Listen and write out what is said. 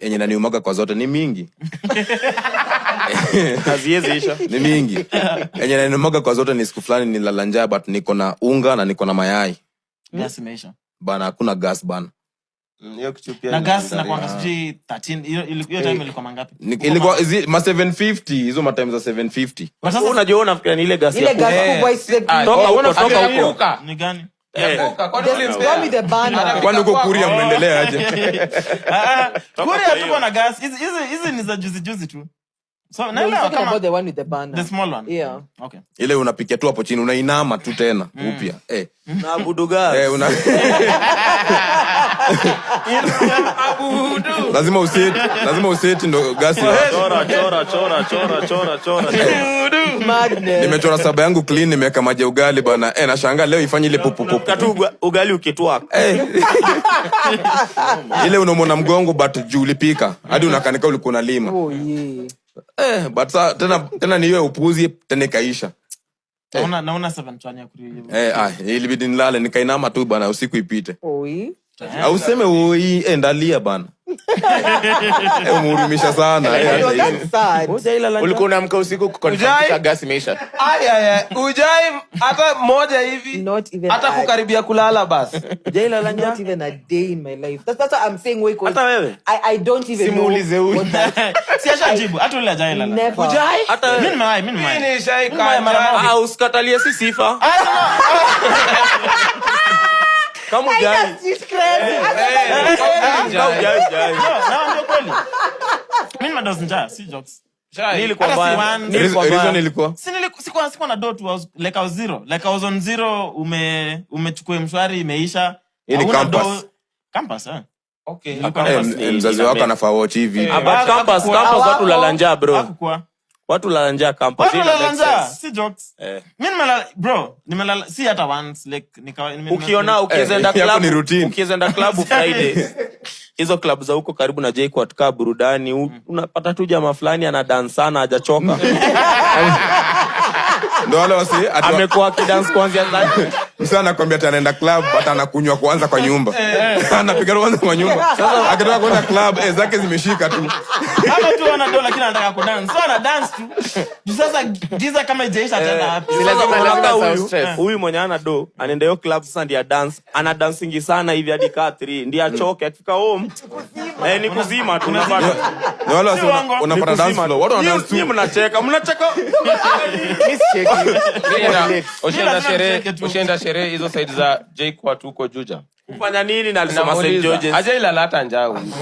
Enye naniumaga kwa zote ni mingi. Haziwezi isha. Ni mingi. Enye naniumaga kwa zote ni siku fulani nilala njaa, but niko na unga na niko na mayai. Gas imeisha. Bana, hakuna gas, bana. Hiyo kitu pia Na gas inaangalia. na kwanga sijui 13, hiyo time ilikuwa mangapi? Ilikuwa ma 750, hizo matime za 750. But sasa Unajua, unafikiria ni ile gas Ile ya gas kubwa is the Toka huko, toka huko. Ni gani? Eh. The one with the banner. Kwani huko Kuria mnaendelea aje? Ah, ah, Kuria kwa hatukuwa na gas. Hizi ni za juzi juzi tu. So No, he's naelewa talking kama about the one with the banner. The small one. Yeah. Okay. Ile unapikia tu hapo chini, unainama tu tena upya, eh. Na abudu gas. Eh, lazima useti ndo gasi iwake. Chora, chora, chora, chora, chora, chora. Madness. Nimechora saba yangu clean, nimeweka maji ya ugali, bana, eh, nashangaa leo ifanye ile pupupupu. Unapika tu ugali ukitwak. Eh. Ile unamwona mgongo, but juu ulipika hadi unakanika ulikuwa unalima. Oh yeah. Eh, but sa tena tena ni hiyo upuzi tena ikaisha. Naona 720 ya kuri. Eh, ah, ilibidi nilale, nikainama tu, bana, usiku ipite. Oh yeah. Au useme oi, eh, ndalia, bana, eh, umehurumisha sana, eh, No, hata hivi. that's sad. Ulikuwa unaamka usiku kuconfirm Ujai? ka gas imeisha? Ay, ay, ay. Ujai hata moja hivi? Not even Hata kukaribia kulala basi? Not even a day in my life. That's what I'm saying. Wait, 'cause Hata wewe? I don't even know Simuulize huyu. what that. Si ashajibu, hata ule hajailala. Never. Hata Mimi wewe? nimewahi, mimi nimewahi. Mimi nishaikaa Mimi mara njaa. moja. Ah, usikatalie si sifa. Kama ujai. Street cred. Kama ujai, ujai. No, ndio kweli. Mimi nimedoze njaa, si jokes. Nilikuwa Hata si mbaya. one. Nilikuwa Reason mbaya. ilikuwa Si sikuwa na do tu, I was, like I was zero. Like I was on zero, umechukua Mshwari imeisha. Hii ni Hauna campus. do. Campus, eh. Nilikuwa Eh, campus. mzazi wako anafaa watch hivi. Ah, but campus, campus watu lala njaa, bro. Hakukuwa. Watu lala njaa campus. Watu Ina walala make njaa, sense. si jokes. Eh. Mimi nimelala, bro, nimelala si hata once, like Ukiona ukiweza enda Eh, yako club, ni routine. ukiweza enda club Friday, hizo club za huko karibu na JKUAT kaa burudani, unapata tu jamaa fulani ana dance sana, hajachoka. Ndo wale wasi Amekuwa akidance kuanzia saa msee anakwambia ati anaenda club, hata anakunywa kwanza kwa nyumba, anapiga kwanza kwa nyumba, akitoka kwenda club, eh, zake zimeshika tu. Ama tu ana do lakini anataka kudance. So ana dance tu. Juu sasa giza kama ijaisha tena wapi? Si lazima Sasa lazima unakaa sound huyu stress. Huyu mwenye ana do anaenda hiyo club sasa ndiye dance, ana dancingi sana hivi hadi kaa 3 ndiye achoke, akifika home, eh, ni kuzima tu unapata. Ni wale wasi Si uongo. unapata Ni dance kuzima. floor, watu wana dance Nyinyi tu. mnacheka, mnacheka. Mi sicheki. Ushaenda Lazima sherehe mcheke tu. Ushaenda sherehe hizo side za JKUAT huko Juja? Kufanya nini na alisoma St Namuuliza, George's? hajailala hata njaa huyu.